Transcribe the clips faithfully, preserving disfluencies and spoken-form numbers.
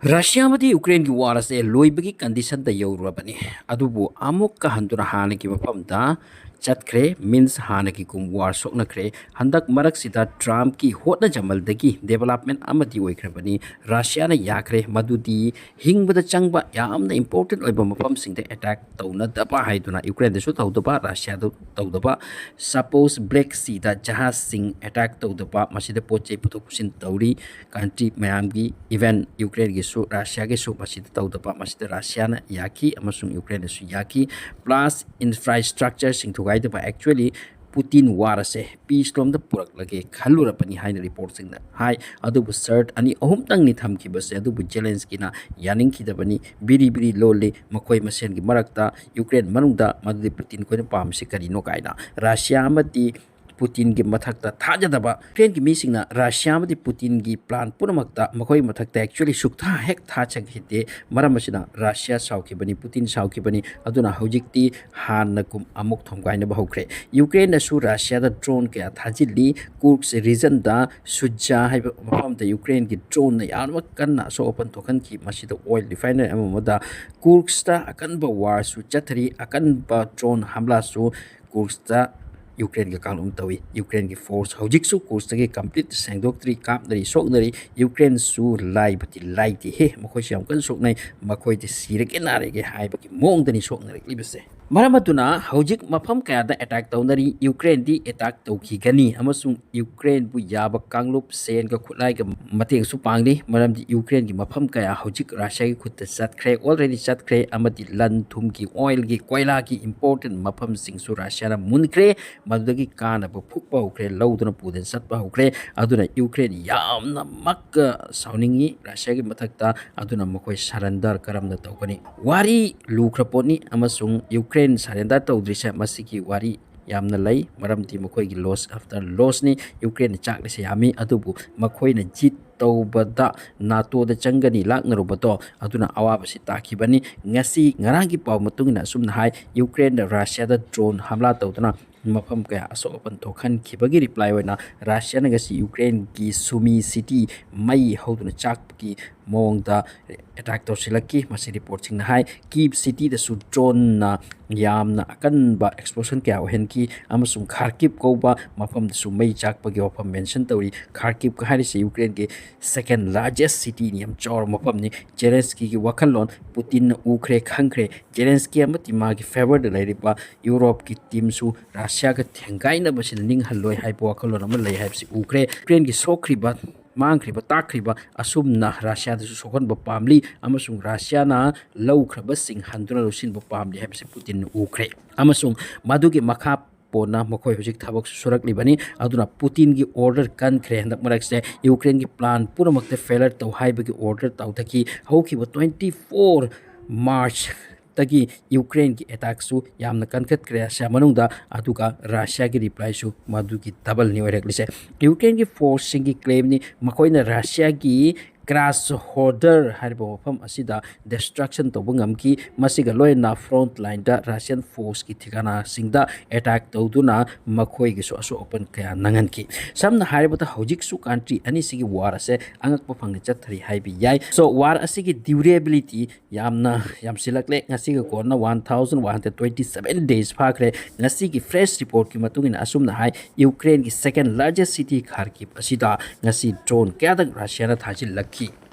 Russia ꯑꯃꯗꯤ ꯌꯨꯀ꯭ꯔꯦꯟꯒꯤ war ꯑꯁꯦ ꯂꯣꯏꯕꯒꯤ ꯀꯟꯗꯤꯁꯟꯗ ꯌꯧꯔꯨꯔꯕꯅꯤ꯫ ꯑꯗꯨꯕꯨ ꯑꯃꯨꯛꯀ ꯍꯟꯗꯨꯅ ꯍꯥꯟꯅꯒꯤ ꯃꯐꯝꯗ ꯆꯠꯈ꯭ꯔꯦ, ꯃꯤꯟꯁ ꯍꯥꯟꯅꯒꯤꯒꯨꯝ ꯋꯥꯔ ꯁꯣꯛꯅꯈ꯭ꯔꯦ꯫ ꯍꯟꯗꯛ ꯃꯔꯛꯁꯤꯗ ꯇ꯭ꯔꯝꯞꯀꯤ ꯍꯣꯠꯅꯖꯃꯜꯗꯒꯤ ꯗꯦꯕꯂꯞꯃꯦꯟ ꯑꯃꯗꯤ ꯑꯣꯏꯈ꯭ꯔꯕꯅꯤ꯫ ꯔꯁꯤꯌꯥꯅ ꯌꯥꯈ꯭ꯔꯦ, ꯃꯗꯨꯗꯤ ꯍꯤꯡꯕꯗ ꯆꯪꯕ ꯌꯥꯝꯅ ꯏꯝꯄꯣꯔꯇꯦꯟ ꯑꯣꯏꯕ ꯃꯐꯝꯁꯤꯡꯗ ꯑꯦꯇꯦꯛ ꯇꯧꯅꯗꯕ ꯍꯥꯏꯗꯨꯅ ꯌꯨꯀ꯭ꯔꯦꯟꯗꯁꯨ ꯇꯧꯗꯕ, ꯔꯁꯤꯌꯥꯗ ꯇꯧꯗꯕ, ꯁꯄꯣꯁ ꯕ꯭ꯂꯦꯛ ꯁꯤꯗ ꯖꯍꯥꯖꯁꯤꯡ ꯑꯦꯇꯦꯛ ꯇꯧꯗꯕ, ꯃꯁꯤꯗ ꯄꯣꯠ ꯆꯩ ꯄꯨꯊꯣꯛ ꯄꯨꯁꯤꯟ ꯇꯧꯔꯤ ꯀꯟꯇ꯭ꯔꯤ ꯃꯌꯥꯝꯒꯤ, ꯏꯚꯟ ꯌꯨꯀ꯭ꯔꯦꯟꯒꯤꯁꯨ, ꯔꯁꯤꯌꯥꯒꯤꯁꯨ ꯃꯁꯤꯗ ꯇꯧꯗꯕ, ꯃꯁꯤꯗ ꯔꯁꯤꯌꯥꯅ ꯌꯥꯈꯤ ꯑꯃꯁꯨꯡ ꯌꯨꯀ꯭ꯔꯦꯟꯅꯁꯨ ꯌꯥꯈꯤ꯫ ꯄ꯭ꯂꯁ ꯏꯟꯐ꯭ꯔꯥꯁ꯭ꯇ꯭ꯔꯛꯆꯔꯁꯤꯡ ꯊꯨꯒꯥꯏꯗꯕ꯫ Actually ꯄꯨꯇꯤꯟ ꯋꯥꯔ ꯑꯁꯦ ꯄꯤꯁ ꯂꯣꯝꯗ ꯄꯨꯔꯛꯂꯒꯦ ꯈꯜꯂꯨꯔꯕꯅꯤ ꯍꯥꯏꯅ ꯔꯤꯄꯣꯔꯠꯁꯤꯡꯅ ꯍꯥꯏ꯫ ꯑꯗꯨꯕꯨ ꯁꯔꯠ ꯑꯅꯤ ꯑꯍꯨꯝꯇꯪꯅꯤ ꯊꯝꯈꯤꯕꯁꯦ, ꯑꯗꯨꯕꯨ ꯖꯦꯂꯦꯟꯁꯀꯤꯅ ꯌꯥꯅꯤꯡꯈꯤꯗꯕꯅꯤ꯫ ꯕꯤꯔꯤ ꯕꯤꯔꯤ ꯂꯣꯜꯂꯤ ꯃꯈꯣꯏ ꯃꯁꯦꯟꯒꯤ ꯃꯔꯛꯇ, ꯌꯨꯀ꯭ꯔꯦꯟ ꯃꯅꯨꯡꯗ, ꯃꯗꯨꯗꯤ ꯄꯨꯇꯤꯟ ꯈꯣꯏꯅ ꯄꯥꯝꯃꯤꯁꯤ ꯀꯔꯤꯅꯣ ꯀꯥꯏꯅ꯫ ꯔꯁꯤꯌꯥ ꯑꯃꯗꯤ ꯄꯨꯇꯤꯟꯒꯤ ꯃꯊꯛꯇ ꯊꯥꯖꯗꯕ꯫ ꯌꯨꯀ꯭ꯔꯦꯟꯒꯤ ꯃꯤꯁꯤꯡꯅ ꯔꯁꯤꯌꯥ ꯑꯃꯗꯤ ꯄꯨꯇꯤꯟꯒꯤ ꯄ꯭ꯂꯥꯟ ꯄꯨꯝꯅꯃꯛꯇ ꯃꯈꯣꯏ ꯃꯊꯛꯇ actually ꯁꯨꯛꯊꯥ ꯍꯦꯛ ꯊꯥꯖꯈꯤꯗꯦ꯫ ꯃꯔꯝ ꯑꯁꯤꯅ ꯔꯁꯤꯌꯥ ꯁꯥꯎꯈꯤꯕꯅꯤ, ꯄꯨꯇꯤꯟ ꯁꯥꯎꯈꯤꯕꯅꯤ꯫ ꯑꯗꯨꯅ ꯍꯧꯖꯤꯛꯇꯤ ꯍꯥꯟꯅꯒꯨꯝ ꯑꯃꯨꯛ ꯊꯣꯝꯒꯥꯏꯅꯕ ꯍꯧꯈ꯭ꯔꯦ꯫ ꯌꯨꯀ꯭ꯔꯦꯟꯅꯁꯨ ꯔꯁꯤꯌꯥꯗ ꯗ꯭ꯔꯣꯟ ꯀꯌꯥ ꯊꯥꯖꯤꯜꯂꯤ꯫ ꯀꯨꯔꯁ ꯔꯤꯖꯟꯗ ꯁꯨꯖꯥ ꯍꯥꯏꯕ ꯃꯐꯝꯗ ꯌꯨꯀ꯭ꯔꯦꯟꯒꯤ ꯗ꯭ꯔꯣꯟꯅ ꯌꯥꯝꯅ ꯀꯟꯅ ꯑꯁꯣꯛ ꯑꯄꯟ ꯊꯣꯛꯍꯟꯈꯤ꯫ ꯃꯁꯤꯗ ꯑꯣꯏꯜ ꯔꯤꯐꯥꯏꯅꯔꯤ ꯑꯃ ꯑꯃꯗ ꯀꯨꯔꯁꯇ ꯑꯀꯟꯕ ꯋꯥꯔꯁꯨ ꯆꯠꯊꯔꯤ꯫ ꯑꯀꯟꯕ ꯗ꯭ꯔꯣꯟ ꯍꯝꯂꯥꯁꯨ ꯀꯨꯔꯁꯇ ꯌꯨꯀ꯭ꯔꯦꯟꯒ ꯀꯥꯡꯂꯨꯞ ꯇꯧꯏ꯫ ꯌꯨꯀ꯭ꯔꯦꯟꯒꯤ ꯐꯣꯔꯁ ꯍꯧꯖꯤꯛꯁꯨ ꯀꯨꯔꯁꯇꯒꯤ ꯀꯝꯄ꯭ꯂꯤꯠ ꯁꯦꯡꯗꯣꯛꯇ꯭ꯔꯤ, ꯀꯥꯞꯅꯔꯤ, ꯁꯣꯛꯅꯔꯤ꯫ ꯌꯨꯀ꯭ꯔꯦꯟꯁꯨ ꯂꯥꯏꯕꯗꯤ ꯂꯥꯏꯗꯦꯍꯦ, ꯃꯈꯣꯏꯁꯨ ꯌꯥꯝ ꯀꯟꯅ ꯁꯣꯛꯅꯩ꯫ ꯃꯈꯣꯏꯗꯤ ꯁꯤꯔꯒꯦ ꯅꯥꯔꯒꯦ ꯍꯥꯏꯕꯒꯤ ꯃꯑꯣꯡꯗꯅꯤ ꯁꯣꯛꯅꯔꯛꯂꯤꯕꯁꯦ꯫ ꯃꯔꯝ ꯑꯗꯨꯅ ꯍꯧꯖꯤꯛ ꯃꯐꯝ ꯀꯌꯥꯗ ꯑꯦꯇꯦꯛ ꯇꯧꯅꯔꯤ꯫ ꯌꯨꯀ꯭ꯔꯦꯟꯗꯤ ꯑꯦꯇꯦꯛ ꯇꯧꯈꯤꯒꯅꯤ ꯑꯃꯁꯨꯡ ꯌꯨꯀ꯭ꯔꯦꯟꯕꯨ ꯌꯥꯕ ꯀꯥꯡꯂꯨꯞ, ꯁꯦꯟꯒ ꯈꯨꯠꯂꯥꯏꯒ ꯃꯇꯦꯡꯁꯨ ꯄꯥꯡꯂꯤ꯫ ꯃꯔꯝꯗꯤ ꯌꯨꯀ꯭ꯔꯦꯟꯒꯤ ꯃꯐꯝ ꯀꯌꯥ ꯍꯧꯖꯤꯛ ꯔꯁꯤꯌꯥꯒꯤ ꯈꯨꯠꯇ ꯆꯠꯈ꯭ꯔꯦ, already ꯆꯠꯈ꯭ꯔꯦ, ꯑꯃꯗꯤ ꯂꯟ ꯊꯨꯝꯒꯤ, ꯑꯣꯏꯜꯒꯤ, ꯀꯣꯏꯂꯥꯒꯤ ꯏꯝꯄꯣꯔꯇꯦꯟ ꯃꯐꯝꯁꯤꯡꯁꯨ ꯔꯁꯤꯌꯥꯅ ꯃꯨꯟꯈ꯭ꯔꯦ꯫ ꯃꯗꯨꯗꯒꯤ ꯀꯥꯟꯅꯕ ꯐꯨꯛꯄ ꯍꯧꯈ꯭ꯔꯦ, ꯂꯧꯗꯨꯅ ꯄꯨꯗꯅ ꯆꯠꯄ ꯍꯧꯈ꯭ꯔꯦ꯫ ꯑꯗꯨꯅ ꯌꯨꯀ꯭ꯔꯦꯟ ꯌꯥꯝꯅꯃꯛ ꯁꯥꯎꯅꯤꯡꯉꯤ ꯔꯁꯤꯌꯥꯒꯤ ꯃꯊꯛꯇ꯫ ꯑꯗꯨꯅ ꯃꯈꯣꯏ ꯁꯔꯦꯟꯗꯔ ꯀꯔꯝꯅ ꯇꯧꯒꯅꯤ? ꯋꯥꯔꯤ ꯂꯨꯈ꯭ꯔ ꯄꯣꯠꯅꯤ, ꯑꯃꯁꯨꯡ ꯌꯨꯀ꯭ꯔꯦꯟ ꯁꯔꯦꯟꯗꯔ ꯇꯧꯗ꯭ꯔꯤꯁꯦ, ꯃꯁꯤꯒꯤ ꯋꯥꯔꯤ ꯌꯥꯝꯅ ꯂꯩ꯫ ꯃꯔꯝꯗꯤ ꯃꯈꯣꯏꯒꯤ loss after lossꯅꯤ꯫ ꯌꯨꯀ꯭ꯔꯦꯟꯅ ꯆꯥꯛꯂꯤꯁꯦ ꯌꯥꯝꯃꯤ, ꯑꯗꯨꯕꯨ ꯃꯈꯣꯏꯅ ꯖꯤꯠ ꯇꯧꯕꯗ ꯅꯥꯇꯣꯗ ꯆꯪꯒꯅꯤ ꯂꯥꯛꯅꯔꯨꯕꯗꯣ, ꯑꯗꯨꯅ ꯑꯋꯥꯕꯁꯤ ꯇꯥꯈꯤꯕꯅꯤ꯫ ꯉꯁꯤ, ꯉꯔꯥꯡꯒꯤ ꯄꯥꯎ ꯃꯇꯨꯡ ꯏꯟꯅ ꯑꯁꯨꯝꯅ ꯍꯥꯏ, ꯌꯨꯀ꯭ꯔꯦꯟꯅ ꯔꯁꯤꯌꯥꯗ ꯗ꯭ꯔꯣꯟ ꯍꯝꯂꯥ ꯇꯧꯗꯨꯅ ꯃꯐꯝ ꯀꯌꯥ ꯑꯁꯣꯛ ꯑꯄꯟ ꯊꯣꯛꯍꯟꯈꯤꯕꯒꯤ ꯔꯤꯄ꯭ꯂꯥꯏ ꯑꯣꯏꯅ ꯔꯁꯤꯌꯥꯅ ꯉꯁꯤ ꯌꯨꯀ꯭ꯔꯦꯟꯒꯤ ꯁꯨꯃꯤ ꯁꯤꯇꯤ ꯃꯩ ꯍꯧꯗꯨꯅ ꯆꯥꯛꯄꯒꯤ ꯃꯑꯣꯡꯗ ꯑꯦꯇꯥꯛ ꯇꯧꯁꯤꯜꯂꯛꯈꯤ꯫ ꯃꯁꯤ ꯔꯤꯄꯣꯔꯠꯁꯤꯡꯅ ꯍꯥꯏ꯫ ꯀꯤꯞ ꯁꯤꯇꯤꯗꯁꯨ ꯗ꯭ꯔꯣꯟꯅ ꯌꯥꯝꯅ ꯑꯀꯟꯕ ꯑꯦꯛꯁꯄ꯭ꯂꯣꯁꯟ ꯀꯌꯥ ꯑꯣꯏꯍꯟꯈꯤ ꯑꯃꯁꯨꯡ ꯈꯥꯔꯀꯤꯞ ꯀꯧꯕ ꯃꯐꯝꯗꯁꯨ ꯃꯩ ꯆꯥꯛꯄꯒꯤ ꯋꯥꯐꯝ ꯃꯦꯟꯁꯟ ꯇꯧꯔꯤ꯫ ꯈꯥꯔꯀꯤꯞ ꯍꯥꯏꯔꯤꯁꯤ ꯌꯨꯀ꯭ꯔꯦꯟꯒꯤ ꯁꯦꯀꯦꯟ ꯂꯥꯔꯖꯦꯁ ꯁꯤꯇꯤꯅꯤ, ꯌꯥꯝ ꯆꯥꯎꯔꯕ ꯃꯐꯝꯅꯤ꯫ ꯖꯦꯂꯦꯟꯁꯀꯤꯒꯤ ꯋꯥꯈꯜꯂꯣꯟ ꯄꯨꯇꯤꯟꯅ ꯎꯈ꯭ꯔꯦ, ꯈꯪꯈ꯭ꯔꯦ꯫ ꯖꯦꯂꯦꯟꯁꯀꯤ ꯑꯃꯗꯤ ꯃꯥꯒꯤ ꯐꯦꯚꯔꯗ ꯂꯩꯔꯤꯕ ꯌꯨꯔꯣꯞꯀꯤ ꯇꯤꯝꯁꯨ ꯔꯁꯤꯌꯥꯒ ꯊꯦꯡꯒꯥꯏꯅꯕꯁꯤꯅ ꯅꯤꯡꯍꯜꯂꯣꯏ ꯍꯥꯏꯕ ꯋꯥꯈꯜꯂꯣꯟ ꯑꯃ ꯂꯩ ꯍꯥꯏꯕꯁꯤ ꯎꯈ꯭ꯔꯦ꯫ ꯌꯨꯀ꯭ꯔꯦꯟꯒꯤ ꯁꯣꯛꯈ꯭ꯔꯤꯕ, ꯃꯥꯡꯈ꯭ꯔꯤꯕ, ꯇꯥꯛꯈ꯭ꯔꯤꯕ ꯑꯁꯨꯝꯅ ꯔꯁꯤꯌꯥꯗꯁꯨ ꯁꯣꯛꯍꯟꯕ ꯄꯥꯝꯂꯤ ꯑꯃꯁꯨꯡ ꯔꯁꯤꯌꯥꯅ ꯂꯧꯈ꯭ꯔꯕꯁꯤꯡ ꯍꯟꯗꯨꯅ ꯂꯧꯁꯤꯟꯕ ꯄꯥꯝꯂꯤ ꯍꯥꯏꯕꯁꯤ ꯄꯨꯇꯤꯟꯅ ꯎꯈ꯭ꯔꯦ꯫ ꯑꯃꯁꯨꯡ ꯃꯗꯨꯒꯤ ꯃꯈꯥ ꯄꯣꯟꯅ ꯃꯈꯣꯏ ꯍꯧꯖꯤꯛ ꯊꯕꯛꯁꯨ ꯁꯨꯔꯛꯂꯤꯕꯅꯤ꯫ ꯑꯗꯨꯅ ꯄꯨꯇꯤꯟꯒꯤ ꯑꯣꯔꯗꯔ ꯀꯟꯈ꯭ꯔꯦ ꯍꯟꯗꯛ ꯃꯔꯛꯁꯦ꯫ ꯌꯨꯀ꯭ꯔꯦꯟꯒꯤ ꯄ꯭ꯂꯥꯟ ꯄꯨꯝꯅꯃꯛꯇ ꯐꯦꯂꯔ ꯇꯧ ꯍꯥꯏꯕꯒꯤ ꯑꯣꯔꯗꯔ ꯇꯧꯊꯈꯤ꯫ ꯍꯧꯈꯤꯕ twenty four ꯃꯥꯔꯆꯇꯒꯤ ꯌꯨꯀ꯭ꯔꯦꯟꯒꯤ ꯑꯦꯇꯥꯛꯁꯨ ꯌꯥꯝꯅ ꯀꯟꯈꯠꯈ꯭ꯔꯦ ꯔꯁꯤꯌꯥ ꯃꯅꯨꯡꯗ, ꯑꯗꯨꯒ ꯔꯁꯤꯌꯥꯒꯤ ꯔꯤꯄ꯭ꯂꯥꯏꯁꯨ ꯃꯗꯨꯒꯤ ꯗꯕꯜꯅꯤ ꯑꯣꯏꯔꯛꯂꯤꯁꯦ꯫ ꯌꯨꯀ꯭ꯔꯦꯟꯒꯤ ꯐꯣꯔꯁꯁꯤꯡꯒꯤ ꯀ꯭ꯂꯦꯝꯅꯤ, ꯃꯈꯣꯏꯅ ꯔꯁꯤꯌꯥꯒꯤ ꯀ꯭ꯔꯥꯁꯍꯣꯗꯔ ꯍꯥꯏꯔꯤꯕ ꯃꯐꯝ ꯑꯁꯤꯗ ꯗꯤꯁꯇ꯭ꯔꯛꯁꯟ ꯇꯧꯕ ꯉꯝꯈꯤ꯫ ꯃꯁꯤꯒ ꯂꯣꯏꯅꯅ ꯐ꯭ꯔꯣꯟꯠ ꯂꯥꯏꯟꯗ ꯔꯁꯤꯌꯟ ꯐꯣꯔꯁꯀꯤ ꯊꯤꯀꯥꯅꯥꯁꯤꯡꯗ ꯑꯦꯇꯥꯛ ꯇꯧꯗꯨꯅ ꯃꯈꯣꯏꯒꯤꯁꯨ ꯑꯁꯣꯛ ꯑꯄꯟ ꯀꯌꯥ ꯅꯪꯍꯟꯈꯤ꯫ ꯁꯝꯅ ꯍꯥꯏꯔꯕꯗ ꯍꯧꯖꯤꯛꯁꯨ ꯀꯟꯇ꯭ꯔꯤ ꯑꯅꯤꯁꯤꯒꯤ ꯋꯥꯔ ꯑꯁꯦ ꯑꯉꯛꯄ ꯐꯪꯅ ꯆꯠꯊꯔꯤ ꯍꯥꯏꯕ ꯌꯥꯏ꯫ ꯁꯣ ꯋꯥꯔ ꯑꯁꯤꯒꯤ ꯗ꯭ꯌꯨꯔꯦꯕꯤꯂꯤꯇꯤ ꯌꯥꯝꯅ ꯌꯥꯝꯁꯤꯜꯂꯛꯂꯦ꯫ ꯉꯁꯤꯒ ꯀꯣꯟꯅ one thousand one hundred twenty seven days ꯐꯥꯈ꯭ꯔꯦ꯫ ꯉꯁꯤꯒꯤ ꯐ꯭ꯔꯦꯁ ꯔꯤꯄꯣꯔꯠꯀꯤ ꯃꯇꯨꯡ ꯏꯟꯅ ꯑꯁꯨꯝꯅ ꯍꯥꯏ, ꯌꯨꯀ꯭ꯔꯦꯟꯒꯤ ꯁꯦꯀꯦꯟ ꯂꯥꯔꯖꯦꯁ ꯁꯤꯇꯤ ꯈꯥꯔꯀꯤꯞ ꯑꯁꯤꯗ ꯉꯁꯤ ꯗ꯭ꯔꯣꯟ ꯀꯌꯥꯗꯪ ꯔꯁꯤꯌꯥꯅ ꯊꯥꯖꯤꯜꯂꯛꯈꯤ꯫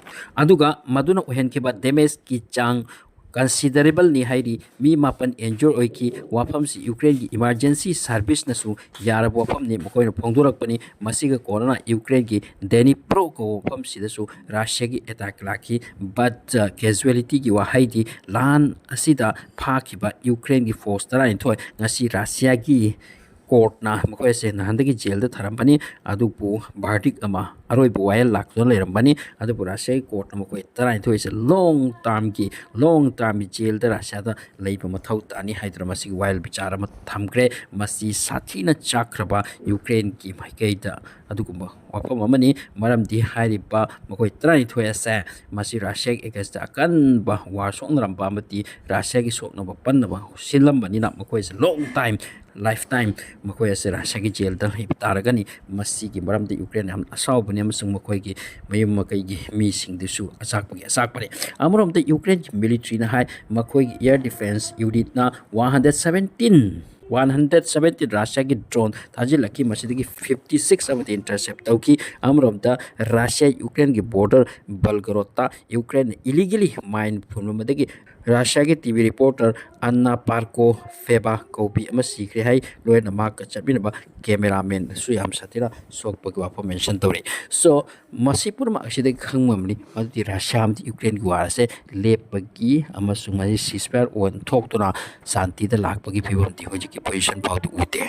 ꯑꯗꯨꯒ ꯃꯗꯨꯅ ꯑꯣꯏꯍꯟꯈꯤꯕ ꯗꯦꯃꯦꯖꯀꯤ ꯆꯥꯡ ꯀꯟꯁꯤꯗꯔꯦꯕꯜꯅꯤ ꯍꯥꯏꯔꯤ꯫ ꯃꯤ ꯃꯥꯄꯟ ꯏꯟꯖꯨꯔ ꯑꯣꯏꯈꯤ꯫ ꯋꯥꯐꯝꯁꯤ ꯌꯨꯀ꯭ꯔꯦꯟꯒꯤ ꯏꯃꯥꯔꯖꯦꯟꯁꯤ ꯁꯥꯔꯚꯤꯁꯅꯁꯨ ꯌꯥꯔꯕ ꯋꯥꯐꯝꯅꯤ ꯃꯈꯣꯏꯅ ꯐꯣꯡꯗꯣꯔꯛꯄꯅꯤ꯫ ꯃꯁꯤꯒ ꯀꯣꯟꯅꯅ ꯌꯨꯀ꯭ꯔꯦꯟꯒꯤ ꯗꯦꯅꯤꯄ꯭ꯔꯣ ꯀꯧꯕ ꯃꯐꯝꯁꯤꯗꯁꯨ ꯔꯁꯤꯌꯥꯒꯤ ꯑꯦꯇꯥꯛ ꯂꯥꯛꯈꯤ꯫ ꯕꯠ ꯀꯦꯖꯨꯋꯦꯂꯤꯇꯤꯒꯤ ꯋꯥꯍꯩꯗꯤ ꯂꯥꯟ ꯑꯁꯤꯗ ꯐꯥꯈꯤꯕ ꯌꯨꯀ꯭ꯔꯦꯟꯒꯤ ꯐꯣꯔꯁ ꯇꯔꯥꯅꯤꯊꯣꯏ ꯉꯁꯤ ꯔꯁꯤꯌꯥꯒꯤ ꯀꯣꯔꯠꯅ ꯃꯈꯣꯏ ꯑꯁꯦ ꯅꯍꯥꯟꯗꯒꯤ ꯖꯦꯜꯗ ꯊꯔꯝꯕꯅꯤ, ꯑꯗꯨꯕꯨ ꯚꯥꯔꯗꯤꯛ ꯑꯃ, ꯑꯔꯣꯏꯕ ꯋꯥꯌꯦꯜ ꯂꯥꯛꯇꯨꯅ ꯂꯩꯔꯝꯕꯅꯤ꯫ ꯑꯗꯨꯕꯨ ꯔꯁꯤꯌꯥꯒꯤ ꯀꯣꯔꯠꯅ ꯃꯈꯣꯏ ꯇꯔꯥꯅꯤꯊꯣꯏꯁꯦ ꯂꯣꯡ ꯇꯥꯔꯝꯒꯤ, ꯂꯣꯡ ꯇꯥꯔꯝꯒꯤ ꯖꯦꯜꯗ ꯔꯁꯤꯌꯥꯗ ꯂꯩꯕ ꯃꯊꯧ ꯇꯥꯅꯤ ꯍꯥꯏꯗꯨꯅ ꯃꯁꯤꯒꯤ ꯋꯥꯌꯦꯜ ꯕꯤꯆꯥꯔ ꯑꯃ ꯊꯝꯈ꯭ꯔꯦ꯫ ꯃꯁꯤ ꯁꯥꯊꯤꯅ ꯆꯥꯛꯈ꯭ꯔꯕ ꯌꯨꯀ꯭ꯔꯦꯟꯒꯤ ꯃꯥꯏꯀꯩꯗ ꯑꯗꯨꯒꯨꯝꯕ ꯋꯥꯐꯝ ꯑꯃꯅꯤ꯫ ꯃꯔꯝꯗꯤ ꯍꯥꯏꯔꯤꯕ ꯃꯈꯣꯏ ꯇꯔꯥꯅꯤꯊꯣꯏ ꯑꯁꯦ ꯃꯁꯤ ꯔꯁꯤꯌꯥꯒꯤ ꯑꯦꯒꯦꯟꯁꯇ ꯑꯀꯟꯕ ꯋꯥꯔ ꯁꯣꯛꯅꯔꯝꯕ ꯑꯃꯗꯤ ꯔꯁꯤꯌꯥꯒꯤ ꯁꯣꯛꯅꯕ ꯄꯟꯅꯕ ꯁꯤꯜꯂꯝꯕꯅꯤꯅ ꯃꯈꯣꯏꯁꯦ ꯂꯣꯡ ꯇꯥꯏꯝ life time ꯃꯈꯣꯏ ꯑꯁꯦ ꯔꯁꯤꯌꯥꯒꯤ ꯖꯦꯜꯗ ꯂꯩꯕ ꯇꯥꯔꯒꯅꯤ꯫ ꯃꯁꯤꯒꯤ ꯃꯔꯝꯗꯤ ꯌꯨꯀ꯭ꯔꯦꯟ ꯌꯥꯝ ꯑꯁꯥꯎꯕꯅꯤ ꯑꯃꯁꯨꯡ ꯃꯈꯣꯏꯒꯤ ꯃꯌꯨꯝ ꯃꯀꯩꯒꯤ ꯃꯤꯁꯤꯡꯗꯨꯁꯨ ꯑꯆꯥꯛꯄꯒꯤ ꯑꯆꯥꯛꯄꯅꯤ꯫ ꯑꯃꯔꯣꯝꯗ ꯌꯨꯀ꯭ꯔꯦꯟꯒꯤ ꯃꯤꯂꯤꯇ꯭ꯔꯤꯅ ꯍꯥꯏ, ꯃꯈꯣꯏꯒꯤ air defence unitꯅ one hundred seventeen, one hundred seventeen ꯔꯁꯤꯌꯥꯒꯤ drone ꯊꯥꯖꯤꯜꯂꯛꯈꯤ꯫ ꯃꯁꯤꯗꯒꯤ fifty six ꯑꯃꯗꯤ intercept ꯇꯧꯈꯤ꯫ ꯑꯃꯔꯣꯝꯗ ꯔꯁꯤꯌꯥ ꯌꯨꯀ꯭ꯔꯦꯟꯒꯤ border ꯕꯜꯒꯔꯣꯠꯇ ꯌꯨꯀ꯭ꯔꯦꯟꯅ illegally mine ꯐꯨꯝꯂꯝꯕꯗꯒꯤ ꯔꯁꯤꯌꯥꯒꯤ TV reporter Anna Parko Feba ꯀꯧꯕꯤ ꯑꯃ ꯁꯤꯈ꯭ꯔꯦ ꯍꯥꯏ꯫ ꯂꯣꯏꯅ ꯃꯍꯥꯛꯀ ꯆꯠꯃꯤꯟꯅꯕ cameramanꯁꯨ ꯌꯥꯝ ꯁꯥꯊꯤꯅ ꯁꯣꯛꯄꯒꯤ ꯋꯥꯐꯝ mention ꯇꯧꯔꯤ꯫ So, ꯃꯁꯤ ꯄꯨꯝꯅꯃꯛ ꯑꯁꯤꯗꯒꯤ ꯈꯪꯕ ꯉꯝꯂꯤ ꯃꯗꯨꯗꯤ ꯔꯁꯤꯌꯥ ꯑꯃꯗꯤ ꯌꯨꯀ꯭ꯔꯦꯟꯒꯤ war ꯑꯁꯦ ꯂꯦꯞꯄꯒꯤ ꯑꯃꯁꯨꯡ ꯃꯁꯤ ceasefire ꯑꯣꯏꯅ ꯊꯣꯛꯇꯨꯅ ꯁꯥꯟꯇꯤꯗ ꯂꯥꯛꯄꯒꯤ ꯐꯤꯕꯝꯗꯤ ꯍꯧꯖꯤꯛꯀꯤ position ꯐꯥꯎꯗꯤ ꯎꯗꯦ꯫